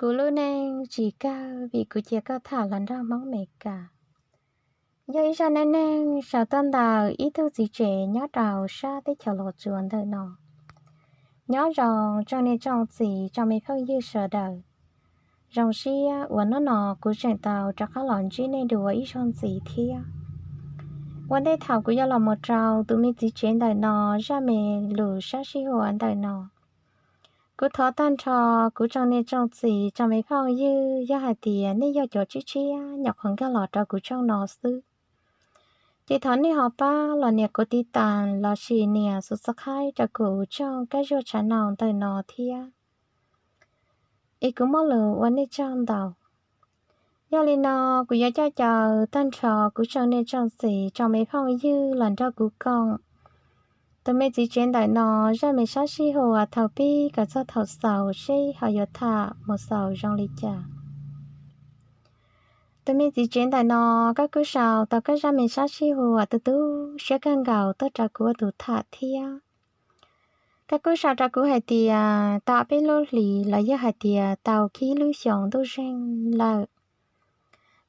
Kuv lub neej tsis kawg vim kuv cia koj tham los nrog Hmoob Mes Kas. Yog ib zaj neej neeg sau tuaj ntawm ib tug txiv tsev nyob rau sab teb chaws Los Tsuas ntawm no. Nyob zoo tsoom niam tsoom txiv tsoom me phooj ywg sawv daws. Zoo siab uas hnub no kuv tseem tau rov qab los ntsib nej dua ib zaug ntxiv thiab. Ua ntej thaum kuv yuav los mus rau tus me txiv tsev ntawm no zaj me lus sab sij huam ntawm no, kuv thov tag nrho kuv tsoom niam tsoom txiv tsoom me phooj ywg, yog hais tias nej yog cov tshiab tshiab nyuam qhuav nkag los rau kuv channel no xwb, ces thov nej ho pab los nias kuv tiv tas lossis nias subscribe rau kuv channel Kab Zuag channel ntawm no thiab. Es kuv muaj lus ua nej tsaug ntau. Yog li no, kuv yuav coj caw tag nrho kuv tsoom niam tsoom txiv tsoom me phooj ywg los nrog kuv koom tus me txiv tsev ntawm no zaj me sab sij huam thaum pib kom txog thaum xaus seb ho yuav tham mus xaus zoo li cas. Tus me txiv tsev ntawm no, koj kuj sau tau koj zaj me sab sij huam tu tu siab kawg nkaus tuaj rau kuv ua tus tham thiab. Koj kuj sau rau kuv hais tias tau peb lub hlis los yog hais tias tau kib lub xyoos ntuj zeeg lawm.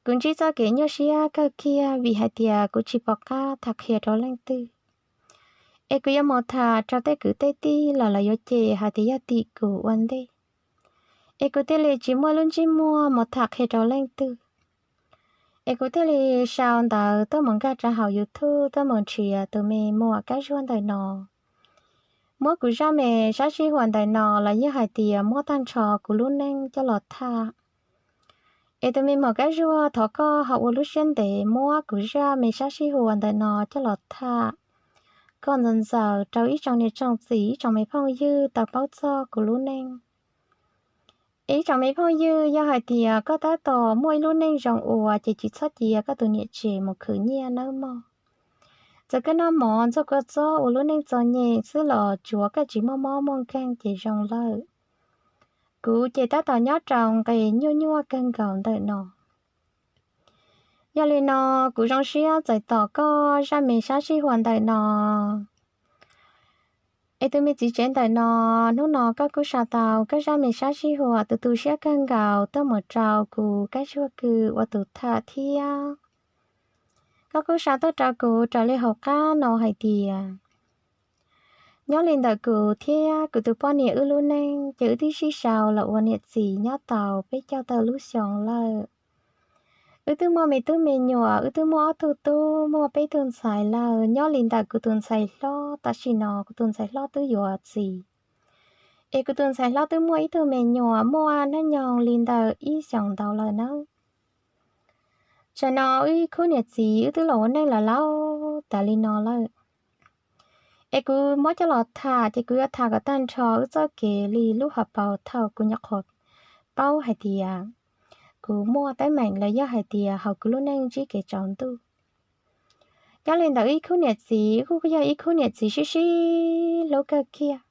Kuv ntsib txoj kev nyuaj siab kawg kiag vim hais tias kuv tsis pom qab tham qhia rau leej twg. Es kuv yuav mus tham rau tej kwv tej tij los lawv yuav cem hais tias yog tim kuv ua ntej. Es kuv thiaj li tsis muaj lub ntsej muag mus tham qhia rau leej twg. Es kuv thiaj li sau ntawv tuaj mus nkag rau hauv YouTube tuaj mus nrhiav tus me muam Kab Zuag ntawm no, muab kuv zaj me sab sij huam ntawm no los yog hais tias muab tag nrho kuv lub neej coj los tham. Es tus me muam Kab Zuag, thov koj ho ua lub siab ntev muab kuv zaj me sab sij huam ntawm no coj los tham kom ntxaws ntxaws rau ib tsoom niam tsoom txiv ib tsoom me phooj ywg tau paub txog kuv lub neej. Es ib tsoom me phooj ywg, yog hais tias koj tab tom muaj ib lub neej zoo ua ces tsis txhob cia koj tus niam tsev mus khwv nyiaj nawb mog. Txawm koj noj mov ntxuag kua txob ua lub neej txom nyem xwb los tsuav koj tsis muaj mob muaj nkeeg ces zoo lawm. Kuv ces tab tom nyob rau nqe nyuaj nyuaj kawg nkaus ntawm no. Yog li no, kuv zoo siab txais tos koj zaj me sab sij huam ntawm no. Es tus me txiv tsev ntawm no, hnub no koj kuj sau tau koj zaj me sab sij huam tu tu siab kawg nkaus tuaj mus rau kuv Kab Zuag Kws ua tus tham thiab. Koj kuj sau tuaj rau kuv raws li hauv qab no hais tias, nyob li ntawm kuv thiab kuv tus poj niam wb lub neej ces wb twb sib sau los ua niam txiv nyob tau peb caug tawm lub xyoo lawm. Wb twb muaj me tub me nyuam, wb twb muaj ob tug tub, muaj peb tug ntxhais lawm. Nyob li ntawm kuv tus ntxhais hlob, tam sim no kuv tus ntxhais hlob twb yuav txiv, es kuv tus ntxhais hlob twb muaj ib tug me nyuam muaj hnub nyoog li ntawm ib xyoos ntau lawm nawb. Tsam no wb ib khub niam txiv wb twb los ua neej lawm lauj, tas li no lawm. Es kuv muab coj los tham ces kuv yuav tham kom tag nrho wb txoj kev li lub hauv paus thaum kuv nyuam qhuav paub hais tias kuv muaj teeb meem los yog hais tias hauv kuv lub neej ntsib kev tsaus ntuj. Nyob li ntawm wb ib khub niam txiv, wb kuj yog ib khub niam txiv sib sib hlub kawg kiag.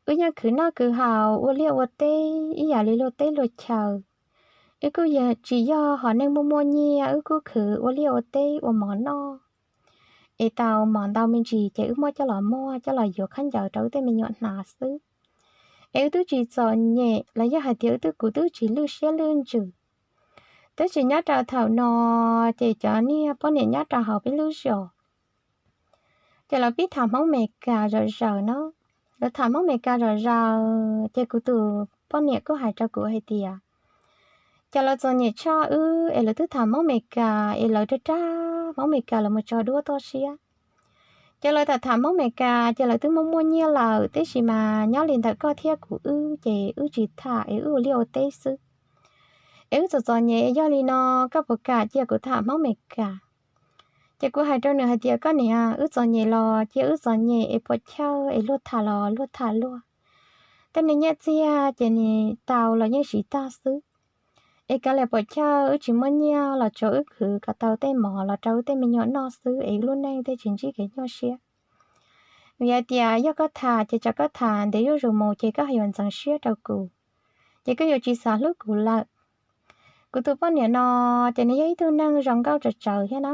Wb yeej khwv noj khwv haus ua liaj ua teb ib yam li luag teb luag chaw. Wb kuj tsis yog hom neeg muaj muaj nyiaj, wb kuj khwv ua liaj ua teb ua mov noj, es tau mov ntau me ntsis ces wb muab coj los muag coj los yuav khaub ncaws rau wb tej me nyuam hnav xwb. Es wb twb tsis txom nyem los yog hais tias wb twb, kuv twb tsis lwj siab lwj ntsws. Tab sis nyob rau thaum no ces cov niag poj niam nyob rau hauv peb lub zos ces lawv pib tham Hmoob Mes Kas zom zaws no. Lawv tham Hmoob Mes Kas zom zaws ces kuv tus poj niam kuj hais rau kuv hais tias, ces lawv txom nyem tshaj wb es lawv twb tham Hmoob Mes Kas es lawv rag rag Hmoob Mes Kas lawv mus tso duab toj siab. Ces lawv tham tham Hmoob Mes Kas ces lawv twb muaj muaj nyiaj lawm, tiam sis mas nyob li ntawm koj thiab kuv wb ces wb tsis tham es wb ua liaj ua teb xwb. Es wb txom txom nyem, yog li no koj puas kam cia kuv tham Hmoob Mes Kas? Ces kuv hais rau nws hais tias, koj niam, wb txom nyem los cia wb txom nyem es puas chawj es luag tham los luag tham luag. Tej niag nyiaj txiag ces nws tau los yeej siv tag xwb. Es kav liam puas chawj, wb tsis muaj nyiaj los tsuav wb khwv kom tau tej mov los rau wb tej me nyuam noj xwb es wb lub neej thiaj tsis ntsib kev nyuaj siab. Vim hais tias yog koj tham ces tsam koj tham ntev zuj zus mus ces koj yuav ntxeev siab rau kuv, ces koj yuav tsis xav hlub kuv lawm. Kuv tus poj niam no ces nws yog ib tug neeg zoo nkauj tsawv tsawv thiab na.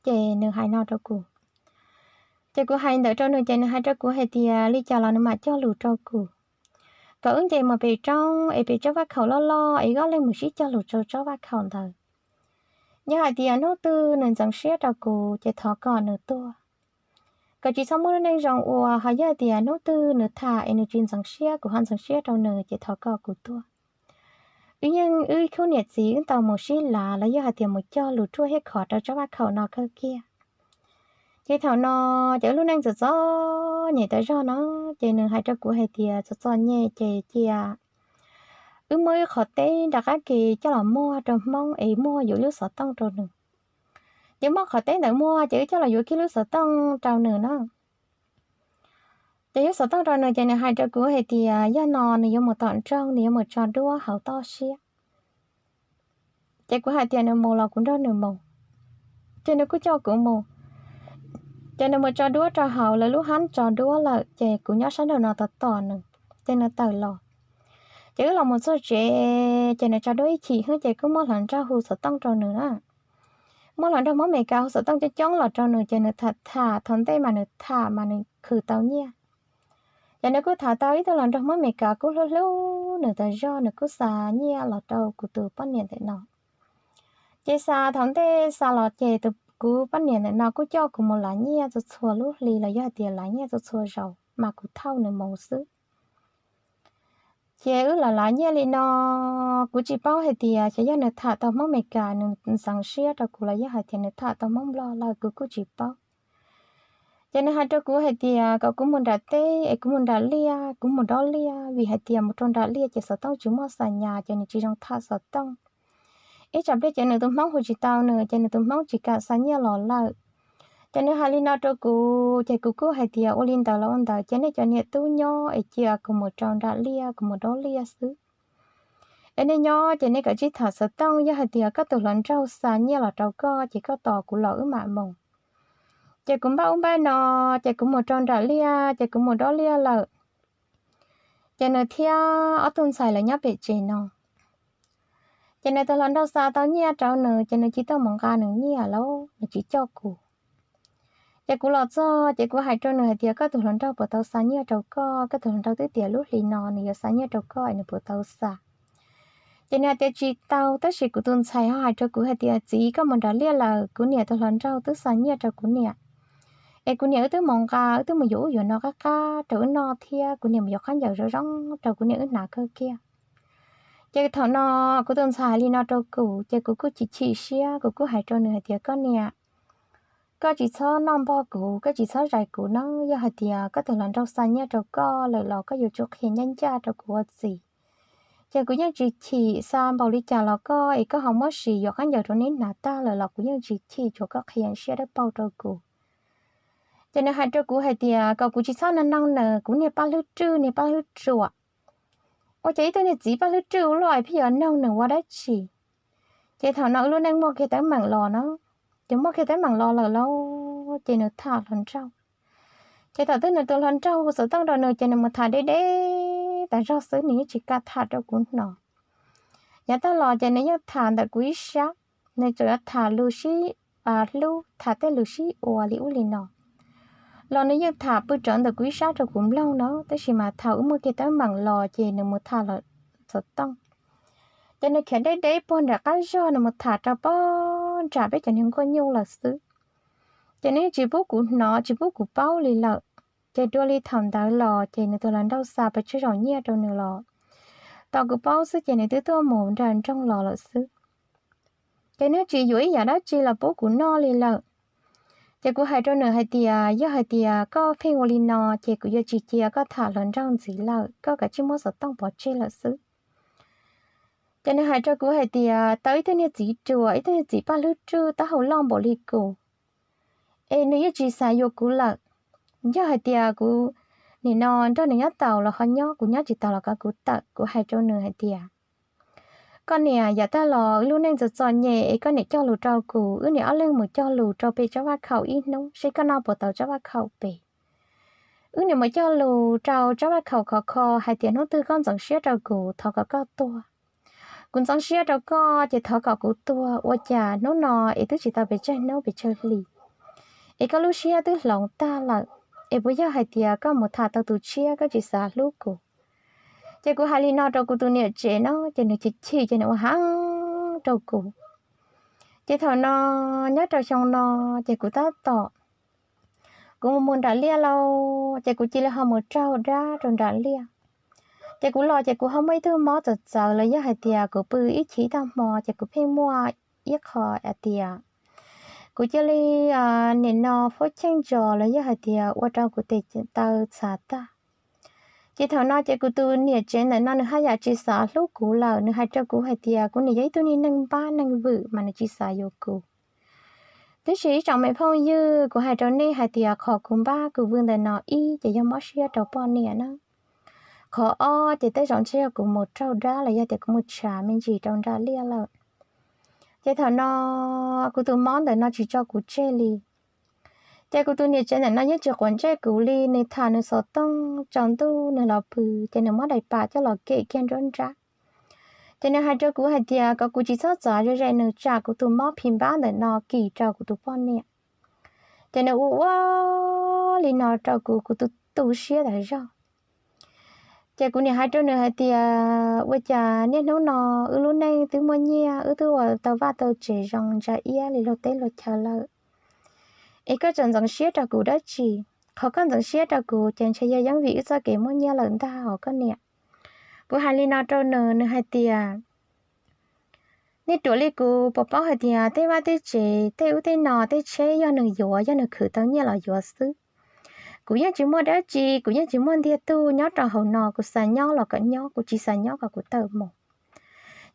Ces nws hais no rau kuv, ces kuv hais ntawd rau nws ces nws hais rau kuv hais tias li cas los nws mam cog lus rau kuv. kom wb nce mus pem roob es pem tsob vaj khaum loj loj es wb ob leeg mus sib cog lus rau tsob vaj khaum ntawd. Yog hais tias hnub twg nws ntxeev siab rau kuv ces thov kom nws tuag, kom tsis txhob muaj lub neej zoo ua. Ho yog tias hnub twg nws tham es nws tsis ntxeev siab, kuv ho ntxeev siab rau nws ces thov kom kuv tuag. Wb yeej wb khub niam txiv wb tau mus sib lav los yog hais tias mus cog lus ruaj hiab khov rau tsob vaj khaum no kawg kiag. Ces thaum no ces wb lub neej txom txom nyem tas zog no, ces nws hais rau kuv hais tias txom txom nyem ces cia wb muab wb qhov teb nram qab ke coj los muag rau Hmoob es muag yuav lub xov tooj rau nws. Ces muab qhov teb ntawd muag ces wb coj los yuav kiag lub xov tooj rau nws na. Ces yuav xov tooj rau nws ces nws hais rau kuv hais tias yog no nws yuav mus tom nroog, nws yuav mus tso duab hauv toj siab. Ces kuv hais tias nws mus los kuv nrog nws mus. Ces nws kuj coj kuv mus. Ces nws mus tso duab rau hauv lawv lub hab tso duab lawm ces kuv nyob sab nraum no tos tos nws, ces nws tawm los. Ces wb los mus txog tsev ces nws tso duab ib chim xwb ces kuj muab hluas nraug hu xov tooj rau nws na. Muab hluas nraug Hmoob Amelikas hu xov tooj coob coob los rau nws ces nws tham tham, thaum ntej mas nws tham mas nws khwv tau nyiaj. Ces nws kuj tham tau ib tug hluas nraug Hmoob Amelikas kuj hlub hlub nws tas zog, nws kuj xa nyiaj los rau kuv tus poj niam ntawm no. Ces xa thaum ntej xa los ces tus kuv poj niam ntawm no kuj coj kuv mus lav nyiaj txhua txhua lub hli los yog hais tias lav nyiaj txhua txhua zaus mas kuv thauj nws mus xwb. Ces wb los lav nyiaj li no, kuv tsis paub hais tias xyov yog nws tham tau Hmoob Amelikas nws ntxeev siab rau kuv los yog hais tias nws tham tau Hmoob Nplog lawm kuv kuj tsis paub. Ces nws hais rau kuv hais tias kom kuv mus nram teb es kuv mus nram liaj, kuv mus dob liaj, vim hais tias mus rau nram liaj ces xov tooj tsis muaj xa nyas ces nws tsis zoo tham xov tooj. Ib tsam pliag ces nws tus Hmoob hu tsis tau nws ces nws tus Hmoob tsis kam xa nyiaj los lawm. Ces nws hais li no rau kuv ces kuv kuj hais tias ua li ntawd los ua ntawd ces nej cov niam tub nyob es cia kuv mus rau nram liaj, kuv mus dob liaj xwb. Es nej nyob ces nej kav tsij tham xov tooj, yog hais tias koj tus hluas nraug xa nyiaj los rau koj ces koj tos kuv los wb mam mus. Ces kuv npaj ub npaj no, ces kuv mus rau nram liaj ces kuv mus dob liaj lawm. Ces nws thiab ob tug ntxhais lawv nyob pem tsev no. Ces nws tus hluas nraug xa tau nyiaj rau nws ces nws tsis tuaj mus nqa nws nyiaj lawm, nws tsis coj kuv. Ces kuv los txog ces kuv hais rau nws hais tias koj tus hluas nraug puas tau xa nyiaj rau koj, koj tus hluas nraug twb tias lub hli no nws yuav xa nyiaj rau koj es nws puas tau xa. Ces nws hais tias tsis tau, tab sis kuv tus ntxhais ho hais rau kuv hais tias txiv, koj mus nram liaj lawm, kuv niam tus hluas nraug twb xa nyiaj rau kuv niam, es kuv niam wb twb mus nqa, wb twb mus yuav ub yuav no qab qab rau wb noj thiab kuv niam mus yuav khaub ncaws zoo zoo rau kuv niam wb hnav kawg kiag. Ces thaum no kuv tus ntxhais hais li no rau kuv ces kuv kuj chim chim siab, kuv kuj hais rau nws hais tias koj niam, koj tsis txhob noj npog kuv, koj tsis txhob zais kuv na, yog hais tias koj tus hluas nraug xa nyiaj rau koj lawm los koj yuav tsum qhia ncaj ncaj rau kuv ua txiv. Ces kuv yeej tsis chim, xa npaum li cas los koj es koj ho muab sis yuav khaub ncaws rau neb hnav tag lawm los kuv yeej tsis chim, tsuas koj qhia siab dawb paug rau kuv. Ces nws hais rau kuv hais tias kom kuv tsis txhob nug nws, kuv niag paj hlwb rwj, niag paj hlwb ruam. Ua cas ib tug niag txiv paj hlwb rwj ua luaj es pheej yuav nug nws ua dab tsi? Ces thaum no wb lub neej muaj kiag teeb meem los no, ces muaj kiag teeb meem los lawm lauj, ces nws tham hluas nraug. Ces thaum twg nws tus hluas nraug hu xov tooj rau nws ces nws mus tham deb deb tas zog xwb, nws yeej tsis kam tham rau kuv hnov. Yav tag los ces nws yeej tham ntawm kuv ib sab, nws tsuas yuav tham lus sib hlub, tham tej lus sib ua li ub li no. Los nws yeej tham pw rawv ntawm kuv ib sab rau kuv mloog no, tab sis mas thaum wb muaj kiag teeb meem los ces nws mus tham lawm xov tooj. Ces nws khiav deb deb puag nram qab zog, nws mus tham rau pog nram peb cov niag nkuaj nyuj lawm xwb. Ces nws yeej tsis pub kuv hnov, tsis pub kuv paub li lawm. Ces dua li thaum ntawd los ces nws tus hluas nraug xa pes tsawg zaum nyiaj rau nws los, tos kuv paub xwb ces nws twb tuaj mus nram nroog los lawm xwb. Ces nws tsis yuav ib yam dab tsi los pub kuv noj li lawm. Ces kuv hais rau nws hais tias yog hais tias koj pheej ua li no ces kuv yuav tsis cia koj tham hluas nraug ntxiv lawm, koj kav tsij muab xov tooj pov tseg lawm xwb. Ces nws hais rau kuv hais tias tau ib tug niag txiv ruam, ib tug niag txiv paj hlwb rwj taub hau loj npaum li kuv, es nws yeej tsis xav yuav kuv lawm. Yog hais tias kuv nim no nrog nws nyob tau los ho nyob, kuv nyob tsis tau los kom kuv tawm. Kuv hais rau nws hais tias koj niam, yav tag los wb lub neej txom txom nyem es koj niam cog lus rau kuv, wb niam ob leeg mus cog lus rau pem tsob vaj khaum ib hnub seb koj noj puas tau tsob vaj khaum pem. Wb niam mus cog lus rau tsob vaj khaum khov kho hais tias hnub twg koj ntxeev siab rau kuv thov kom koj tuag. Kuv ntxeev siab rau koj ces thov kom kuv tuag, ua cas hnub no es twb tsis tau pes tsawg hnub pes tsawg hlis es koj lub siab twb hloov tag lawm, es puas yog hais tias koj mus tham tau tus tshiab koj tsis xav hlub kuv? Ces kuv hais li no rau kuv tus niam tsev no ces nws chim chim ces nws ua heev rau kuv. Ces thaum no nyob rau xyoo no ces kuv tab tom, kuv mus mus nram liaj lauj, ces kuv cia li ho mus raug dab rau nram liaj. Ces kuv los ces kuv ho muaj ib tug mob txawv txawv los yog hais tias kuv pw ib chim ib tag hmo ces kuv pheej muaj ib qho hais tias kuv cia li nim no fub cheej ntsos los yog hais tias ua rau kuv tes taw txhav tag. Ces thaum no ces kuv tus niam tsev ntawm no nws haj yam tsis xav hlub kuv lawm, nws hais rau kuv hais tias kuv nim yog ib tug niag neeg npab neeg vwm mas nws tsis xav yuav kuv. Tiam sis ib tsoom me phooj ywg, kuv hais rau nej hais tias qhov kuv npab kuv vwm ntawm no ib ces yog mob siab rau poj niam na. Qhov ob ces tej zaum ntshe yog kuv mus raug dab los yog tias kuv mus tshav me ntsis rau nram liaj lawm. Ces thaum no kuv tus mob ntawm no tsis tso kuv tseg li. Ces kuv tus niam tsev ntawm no yeej tsis quav ntsej kuv li, nws tham nws xov tooj tsaus ntuj nws los pw, ces nws muab daim pam coj los kem kiag nruab nrab. Ces nws hais rau kuv hais tias kom kuv tsis txhob txav ze ze nws tsam kuv tus mob phim npab ntawm no kis rau kuv tus poj niam. Ces nws ua ua li no rau kuv, kuv tu tu siab tas zog. Ces kuv niam hais rau nws hais tias ua cas niaj hnub no wb lub neej twb muaj nyiaj, wb twb ua tau vaj tau tsev zoo ntsa iab li luag teb luag chaw lawm, es koj tseem ntxeev siab rau kuv dab tsi? Qhov koj ntxeev siab rau kuv ces ntshe yog yeej vim wb txoj kev muaj nyiaj lawm ntag os koj niam. Kuv hais li no rau nws, nws hais tias nej ruam li kuv puas paub hais tias tej vaj tej tsev, tej ub tej no, tej tsheb yog nws yuav, yog nws khwv tau nyiaj los yuav xwb. Kuv yeej tsis muaj dab tsi, kuv yeej tsis muaj ntiag tug, nyob rau hauv no kuv xav nyob los kom nyob, kuv tsis xav nyob kom kuv tawm mus.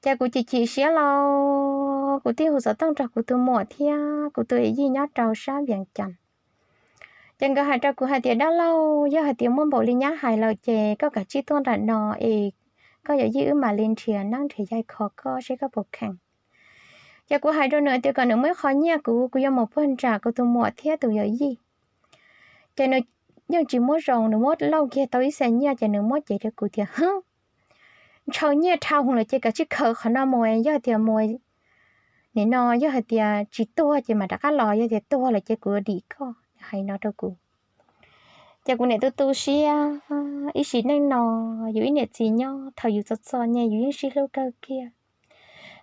Ces kuv chim chim siab lauj, kuv thiaj hu xov tooj rau kuv tus muam thiab kuv tus yij nyob rau sab Vias Cas. Ces nkawd hais rau kuv hais tias dab laug, yog hais tias muaj npaum li nyab hais lawm ces koj kav tsij tuaj nram no es koj yawm yij wb mam li nrhiav neeb nrhiav yaig kho koj seb koj puas kheev. Ces kuv hais rau nws tias kom nws muab ib qho nyiaj kuv, kuv yuav mus puag nram kuv tus muam thiab tus yawm yij. Ces nws yeej tsis muab zoo, nws muab lauj kiag tau ib xees nyiaj ces nws muab cev rau kuv tias hwb, ntshaw nyiaj dhau lawm ces kav tsij khaws qhov no mus, yog tias mus nim no yog hais tias tsis tuag ces mam rov qab los, yog tias tuag lawm ces kuv dim koj, hais no rau kuv. Ces kuv niam tu tu siab, ib sim neej no yus ib niam txiv nyob thaum yus txom txom nyem yus yeej sib hlub kawg kiag.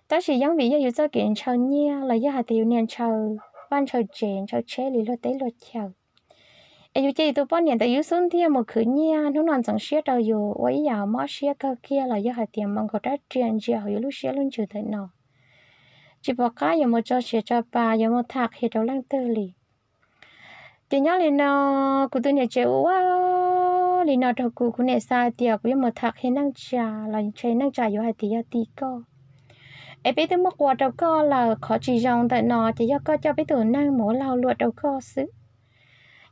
Tab sis yeej vim yog yus txoj kev ntshaw nyiaj los yog hais tias yus niaj ntshaw vaj ntshaw tsev ntshaw tsheb li luag teb luag chaw, es yus cia yus tus poj niam ntawd yus xub ntiag mus khwv nyiaj, hnub no ntxeev siab rau yus ua ib yam mob siab kawg kiag los yog hais tias mus nkaus rab riam ntsia hauv yus lub siab lub ntsws ntawm no, tsis pom qab yuav mus tso siav tso pa yuav mus tham qhia rau leej twg li. Ces nyob li no, kuv tus niam tsev ua ua li no rau kuv, kuv niam xav tias kuv yuav mus tham qhia neej tsa los ntshe neej tsa yuav hais tias yog tim koj, es peb twb muab qua rau koj lawm, qhov tsis zoo ntawm no ces yog koj coj peb tus neeg mus ua lag luam rau koj xwb.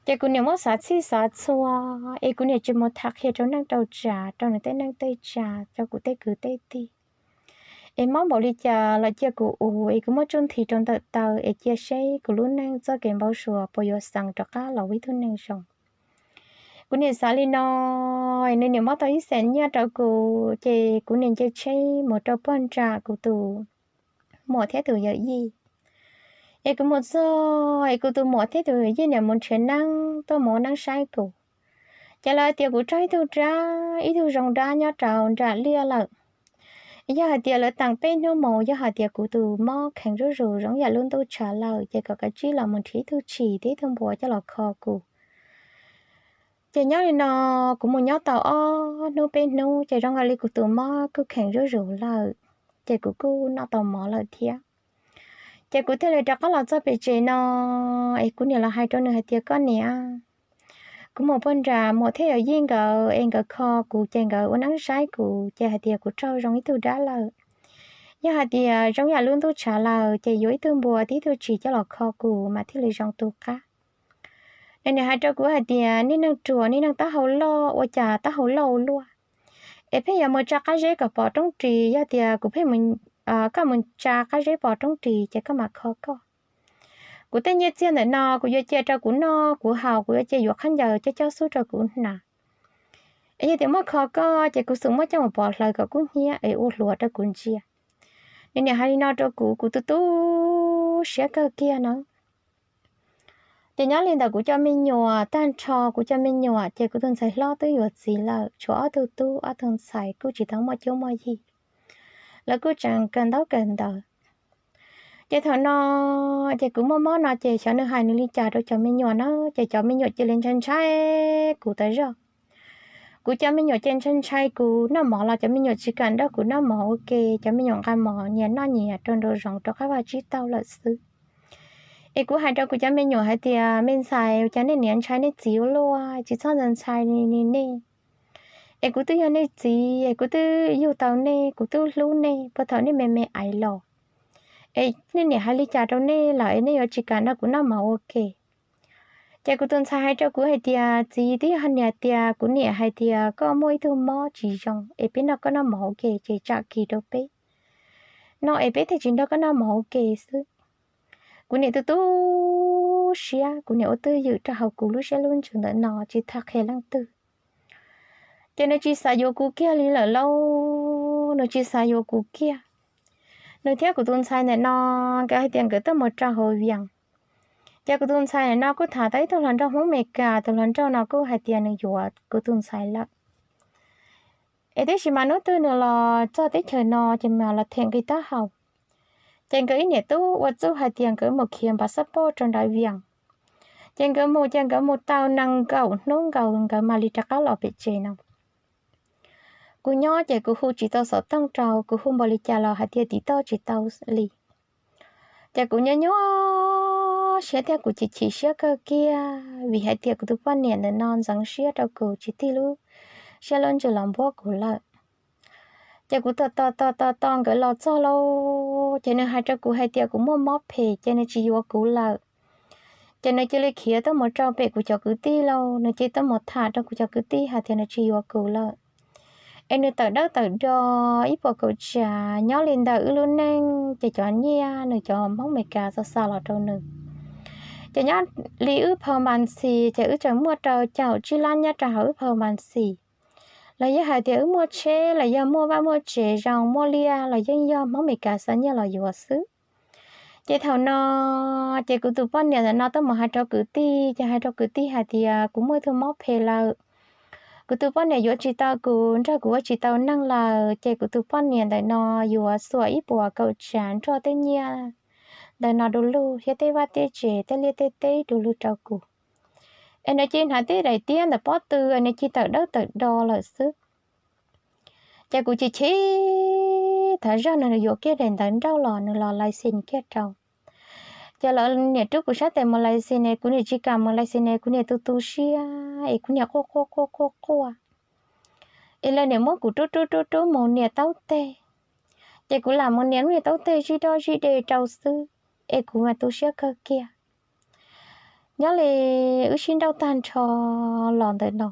Ces kuv niam muab xav txhij xav txhua, es kuv niam tsis mus tham qhia rau neej rau tsa, rau nws tej neej tej tsa, rau kuv tej kwv tej tij, es mob npaum li cas los cia kuv ua, es kuv muab tsuj nthi rau ntawm taw es cia seb kuv lub neej txoj kev npau suav puas yuav xeev rov qab los ua ib tug neeg zoo. Kuv niam xav li no, nws niam muab tau ib xees nyiaj rau kuv ces kuv niam nce tsheb mus rau puag nram kuv tus muam thiab tus yawm yij. Es kuv mus txog es kuv tus muam thiab tus yawm yij niam mus nrhiav neeb tuaj mus ua neeb saib kuv. Ces lawv tias kuv raug ib tug dab, ib tug zoo dab nyob rau nram liaj lawm. Yog hais tias lawv teem peb hnub mus, yog hais tias kuv tus mob kheev zuj zus zoo yam lub ntuj tshav lawm ces kom kav tsij los mus nrhiav ib tug tshis thiab ib tug npua coj los kho kuv. Ces nyob li no, kuv mus nyob tau ob hnub peb hnub ces zoo nkaus li kuv tus mob kuj kheev zuj zus lawm, ces kuv kuj noj tau mov lawm thiab. Ces kuv thiaj li rov qab los txog pem tsev no, es kuv niam los hais rau nws hais tias koj niam, kuv mus puag nram muam thiab yawm yij nkawd es nkawd kho kuv ces nkawd ua neeb saib kuv ces hais tias kuv raug zoo ib tug dab lawm. Yog hais tias zoo yam lub ntuj tshav lawm ces yuav ib tug npua thiab ib tug tshis coj los kho kuv mas thiaj li zoo tu qab. Nws niam hais rau kuv hais tias niag neeg ruam, niag neeg taub hau loj, ua cas taub hau loj ua luaj, es pheej yuav mus tsa qab zeb kom pom roob ris, yog tias kuv pheej, koj mus tsa qab zeb pom roob ris ces koj mam kho koj. Kuv tej nyiaj txiag ntawm no kuv yuav cia rau kuv noj kuv haus, kuv yuav cia yuav khaub ncaws coj coj xub rau kuv hnav. Es yog tias muab kho koj ces kuv xum muab coj mus pov hlawv kom kub hnyiab es ua hluav rau kuv ntsia. Nws niam hais li no rau kuv, kuv tu tu siab kawg kiag nawb. Ces nyob li ntawm kuv cov me nyuam tag nrho, kuv cov me nyuam ces kuv tus ntxhais hlob twb yuav txiv lawm, tshuav ob tug tub ob tug ntxhais kuj tsis tau muaj cuab muaj yig, lawv kuj tseem kawm ntaub kawm ntawv. Ces thaum no ces kuv muaj mob no ces xyov nws hais nws li cas rau cov me nyuam na, ces cov me nyuam cia li ntshai ntshai kuv tas zog. Kuv cov me nyuam ces ntshai ntshai kuv, noj mov los cov me nyuam tsis kam nrog kuv noj mov ua ke, cov me nyuam nqa mov nyias noj nyias rau nraum zoov rov qab vaj tsib taug lawm xwb. Es kuv hais rau kuv cov me nyuam hais tias, me ntxhais, ua cas nej niaj ntshai nej txiv ua luaj, tsis txhob ntshai ntshai li nej. Es kuv twb yog nej txiv, es kuv twb yug tau nej, kuv twb hlub nej puag thaum nej me me aiv los. Es nej niam hais li cas rau nej lawm es nej yuav tsis kam nrog kuv noj mov ua ke? Ces kuv tus ntxhais hais rau kuv hais tias, txiv, twb yog niam tias, kuv niam hais tias koj muaj ib tug mob tsis zoo es peb nrog koj noj mov ua ke ces tsam kis rau peb no es peb thiaj tsis nrog koj noj mov ua ke xwb. Kuv niam tu tu siab, kuv niam ua twj ywm rau hauv kuv lub siab lub ntsws ntawm no tsis tham qhia leej twg. Ces nws tsis xav yuav kuv kiag li lawm lauj, nws tsis xav yuav kuv kiag. Nws thiab kuv tus ntxhais ntawm no nkawd hais tias nkawd tuaj mus rau hauv Vias. Ces kuv tus ntxhais ntawm no kuj tham tau ib tug hluas nraug Hmoob Meskas, tus hluas nraug no kuj hais tias nws yuav kuv tus ntxhais lawm. Es tab sis mas hnub twg nws los txog teb chaws no ces mas los them nqi taub hau. Ces nkawd ib niam tub ua txuj hais tias nkawd mus khiav npav xab poj rau nram Vias. Ces nkawd mus ces nkawd mus tau nees nkaum hnub nkaus nkawd mam li rov qab los pem tsev no. Kuv nyob ces kuv hu tsis tau xov tooj rau, kuv hu npaum li cas los hais tias tim toj tsis tau li. Ces kuv nyuaj nyuaj siab thiab kuv chim chim siab kawg kiag vim hais tias kuv tus poj niam ntawm no ntxeev siab rau kuv tsis tig lub siab lub ntsws los npuab kuv lawm. Ces kuv tos tos tos tos tos nkawd los txog lauj, ces nws hais rau kuv hais tias kuv muaj mob phem ces nws tsis yuav kuv lawm. Ces nws cia li khiav tuaj mus rau pem kuv cov kwv tij lauj, nws cia li tuaj mus tham rau kuv cov kwv tij hais tias nws tsis yuav kuv lawm. Es nws tawm dawb tawm do ib puas kaum tsav, nyob li ntawm wb lub neej ces cov nyiaj nws cov Hmoob Meskas xa xa los rau nws. Ces nyob li wb phau npas ntxis ces wb tseem muaj rau caum tsib lab nyob rau hauv wb phau npas ntxis. Los yog hais tias wb muaj tsheb los yog muaj vaj muaj tsev zoo muaj liaj los yeej yog Hmoob Meskas xa nyiaj los yuav xwb. Ces thaum no ces kuv tus poj niam ntawm no tuaj mus hais rau kwv tij, ces hais rau kwv tij hais tias kuv muaj ib tug mob phem lawm. Kuv tus poj niam yuav tsis tau kuv, nrog kuv ua tsis tau neeg lawm, ces kuv tus poj niam ntawm no yuav xuam ib puas kaum tsav nrog tej nyiaj ntawm no du lug thiab tej vaj tej tsev tej liaj tej teb du lug rau kuv. Es nws cia li hnav tej daim tiab ntawm pob tw, nws cia li tawm dawb tawm do lawm xwb. Ces kuv chim chim, thaum zog nws yuav kiag daim ntawv nrauj los nws los lais xis kiag rau. Ces lawv niam rub kuv sab tes mus lais xis ne, kuv niam tsis kam mus lais xis ne, kuv niam tu tu siab es kuv niam quaj quaj quaj quaj quaj. Es lawv niam muab kuv rub rub rub rub mus nias taub teg. Ces kuv lam mus nias lub niam taub teg zij doj zij de rau xwb, es kuv mas tu siab kawg kiag. Nyob li wb sib nrauj tag nrho los ntawm no,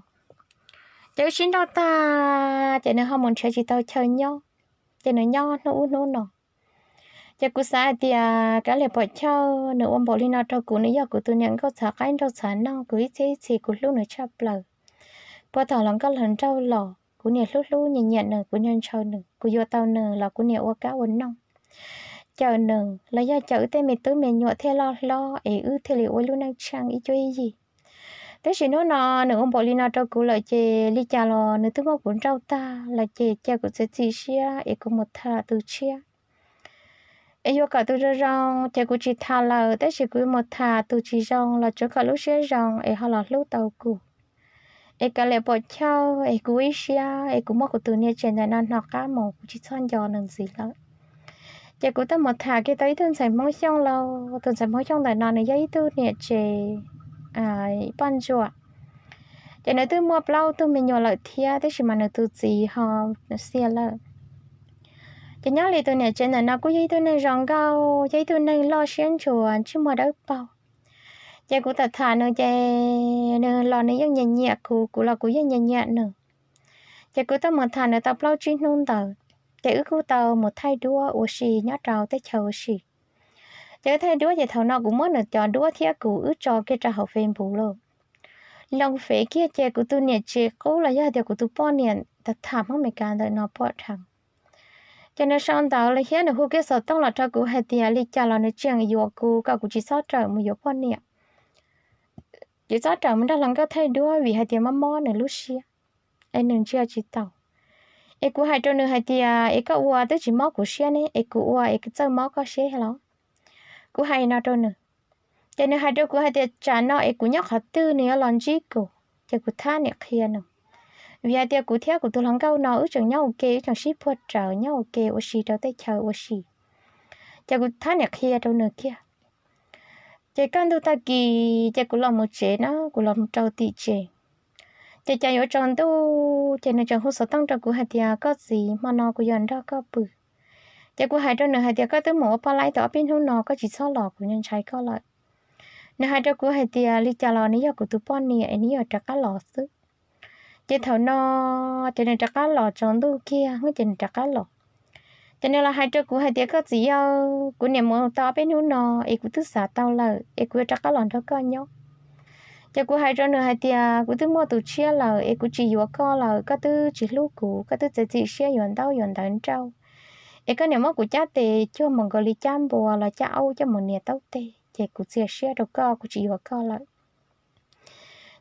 ces wb sib nrauj tag ces nws ho mus nrhiav tsis tau chaw nyob, ces nws nyob hnub ub hnub no. Ces kuv xav hais tias kav liam pom chaw, nws ua npaum li no rau kuv, nws yog kuv tus niam nkauj txhav qaib nraug txhav noog, kuv ib txhiab ib txhis kuv hlub nws tshaj plaws. Puag thaum hluas nkauj hluas nraug los kuv niam hlub hlub nyiam nyiam nws, kuv ntshaw ntshaw nws, kuv yuav tau nws los kuv niam ua kab ua noog cawm nws los yog cawm wb tej me tub me nyuam thiaj loj hlob es wb thiaj li ua lub neej tsheej ib cuab ib yig. Tab sis hnub no nws ua npaum li no rau kuv lawm ces li cas los nws twb muab kuv nrauj tag lawm ces cia kuv txiav txim siab es kuv mus tham tus tshiab. Es yuav kom tus zoo zoo ces kuv tsis tham lawm, tab sis kuv mus tham tus tsis zoo los tsuav kom lub siab zoo es ho los hlub tau kuv. Es kav liam pom chaw es kuv ib siab es kuv muab kuv tus niam tsev ntawm no hno qab mus, kuv tsis txhob nco nws ntxiv lawm. Ces kuv tuaj mus tham kiag tau ib tug ntxhais Hmoob Xyooj lauj, tus ntxhais Hmoob Xyooj ntawm no nws yog ib tug niam tsev poj ntsuam. Ces nws twb muaj plaub tug me nyuam lawm thiab, tab sis mas nws tus txiv ho xiam lawm. Ces nyob li tus niam tsev ntawm no kuj yog ib tug neeg zoo nkauj, yog ib tug neeg loj siab ntshua, ntsej muag dawb paug. Ces kuv tham tham nws ces nws los nws yeej nyiam nyiam kuv, kuv los kuv yeej nyiam nyiam nws. Ces kuv tuaj mus tham nws tau plaub tsib hnub ntawd, ces wb kuj tau mus thaij duab ua si nyob rau teb chaws ua si. Ces wb thaij duab ces thaum no kuv muab nws cov duab thiab kuv wb tso kiag rau hauv Facebook lawm. Loo fev kiag ces kuv tus niam tsev qub los yog tias kuv tus poj niam tham Hmoob Amelikas ntawm no pom dheev. Ces nws sau ntawv los thiab nws hu kiag xov tooj los rau kuv hais tias li cas los nws tseem yuav kuv kom kuv tsis txhob rawm mus yuav poj niam. Ces txhob rawm mus nrog hluas nkauj thaij duab vim hais tias mob mob nws lub siab, es nws ntsia tsis taus. Es kuv hais rau nws hais tias, es koj ua twb tsis mob kuv siab ne, es kuv ua es txawj mob koj siab los? Kuv hais no rau nws. Ces nws hais rau kuv hais tias tsam no es kuv nyob qhov twg nws yuav los ntsib kuv. Ces kuv thab niam qhia nws, vim hais tias kuv thiab kuv tus hluas nkauj no wb tseem nyob ua ke, wb tseem sib puag rawv nyob ua ke ua si rau tej chaw ua si. Ces kuv thab niam qhia rau nws kiag. Ces kaj ntug tag kis ces kuv los mus tsev na, kuv los mus rau tim tsev. Ces cas yuav tsaus ntuj ces nws tseem hu xov tooj rau kuv hais tias, koj txiv, hmo no kuv yuav nrog koj pw. Ces kuv hais rau nws hais tias, koj twb mus ua poj laib tau ob peb hnub no, koj tsis txhob los, kuv ntshai koj lawm. Nws hais rau kuv hais tias, li cas los nws yog kuv tus poj niam es nws yuav rov qab los xwb. Ces thaum no ces nws rov qab los, tsaus ntuj kiag ces nws rov qab los. Ces nws los hais rau kuv hais tias, koj txiv, yog kuv niam mus tau ob peb hnub no es kuv twb xav tau lawm es kuv yuav rov qab los nrog koj nyob. Ces kuv hais rau nws hais tias, kuv twb muaj tus tshiab lawm es kuv tsis yuav koj lawm, koj twb tsis hlub kuv, koj twb txiav txim siab yuav ntaub yuav ntawv nrauj, es koj niam muab kuv cab tes cuag mus nkaus li cab npua los cab aub coj mus nias taub teg, ces kuv txiav siab rau koj, kuv tsis yuav koj lawm.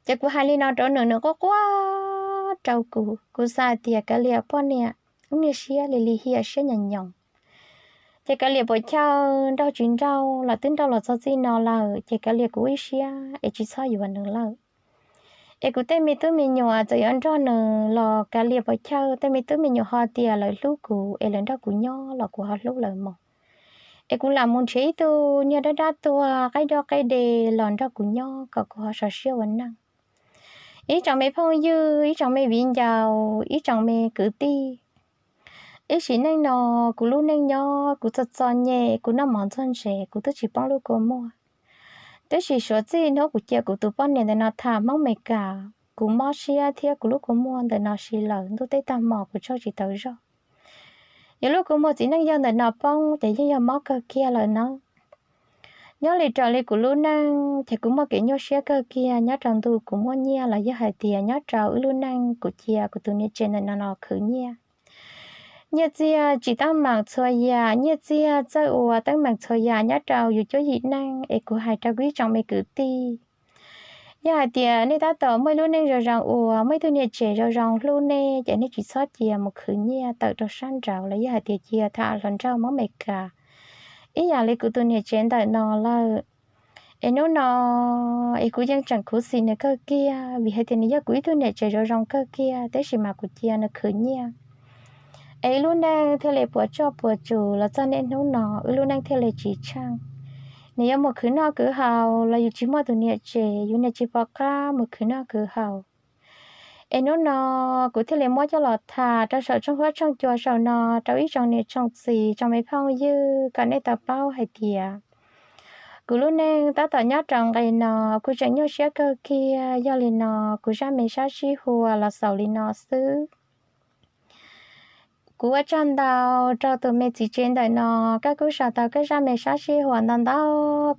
Ces kuv hais li no rau nws, nws quaj quaj rau kuv. Kuv xav hais tias kav liam poj niam, wb niaj siab li li hiam siab nyoos nyoos. Ces kav liam puas chawj nrauj tsis nrauj los twb nrauj los txog txij no lawm, ces kav liam kuv ib siab es tsis txhob yuav nws lawm. Es kuv tej me tub me nyuam txawm yuav nrog nws los kav liam puas chawj, tej me tub me nyuam ho tias lawv hlub kuv es lawv nrog kuv nyob los kuv ho hlub lawv mog. Es kuv lam mus nrhiav ib tug niag dab dab tuag qaib doj qaib de los nrog kuv nyob kom kuv ho sov siab ua neej. Ib tsoom me phooj ywg, ib tsoom me viv ncaus, ib tsoom me kwv tij, ib sim neej no kuv lub neej nyob kuv txom txom nyem, kuv noj mov ntxuag ntses, kuv twb tsis poob lub kua muag. Tab sis suav txij hnub kuv cia kuv tus poj niam ntawm no tham Hmoob Mes Kas, kuv mob siab thiab kuv lub kua muag ntawm no si lawm ntuj teb tag hmo kuv tsaug tsis tau zog. Yog lub kua muag txiv neej yawg ntawm no poob ces yeej yog mob kawg kiag lawm nawb. Nyob li raws li kuv lub neej ces kuv muaj kev nyuaj siab kawg kiag nyob rau ntu kuv muaj nyiaj los yog hais tias nyob rau wb lub neej kuv cia kuv tus niam tsev ntawm no no khwv nyiaj. Nyiaj txiag tsis teeb meem txhua yam, nyiaj txiag txawj ua teeb meem txhua yam nyob rau yus cuab yim neej. Es kuv hais rau kuv ib tsoom me kwv tij, yog hais tias nej tab tom muaj ib lub neej zoo zoo ua, muaj ib tug niam tsev zoo zoo hlub nej ces nej tsis txhob cia mus khwv nyiaj tawm rau sab nraud los yog hais tias cia tham hluas nraug Hmoob Mes Kas ib yam li kuv tus niam tsev ntawm no lawm. Es hnub no es kuv yeej tseem khuv xim nws kawg kiag vim hais tias nws yog kuv ib tug niam tsev zoo zoo kawg kiag, tab sis mas kuv cia nws khwv nyiaj. Es wb lub neej thiaj li puas tsuaj puas tsus los txog niaj hnub no, wb lub neej thiaj li tsis tsheej. Nws yuav mus khwv noj khwv haus los yus tsis muaj tus niam tsev, yus niam tsis pom qab mus khwv noj khwv haus. Es hnub no kuv thiaj li muab coj los tham rau saum tshooj huab tshooj cua saum no rau ib tsoom niam tsoom txiv tsoom me phooj ywg kom nej tau paub hais tias kuv lub neej tab tom nyob rau nqe no, kuv tseem nyuaj siab kawg kiag. Yog li no kuv zaj me sab sib hua los xaus li no xwb. Kuv ua tsaug ntau rau tus me txiv tsev ntawm no, koj kuj sau tau koj zaj me sab sib hua ntau ntau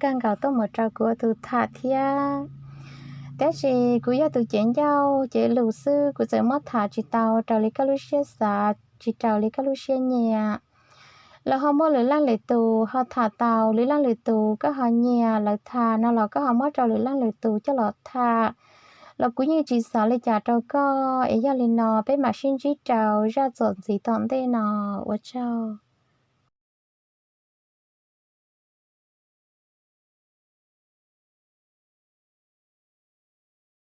kawg nkaus tuaj mus rau kuv ua tus tham thiab. Tab sis kuv yog tus cev ncauj cev lus xwb, kuv txawm muab tham tsis tau raws li koj lub siab xav, tsis raws li koj lub siab nyiam. Los ho muaj lwm leej lwm tus ho tham tau, lwm leej lwm tus koj ho nyiam lawv tham no los koj ho muab rau lwm leej lwm tus coj los tham. Los kuv yeej tsis xav li cas rau koj, es yog li no peb mam sib ntsib rau zaj txuas ntxiv tom ntej no. Ua tsaug.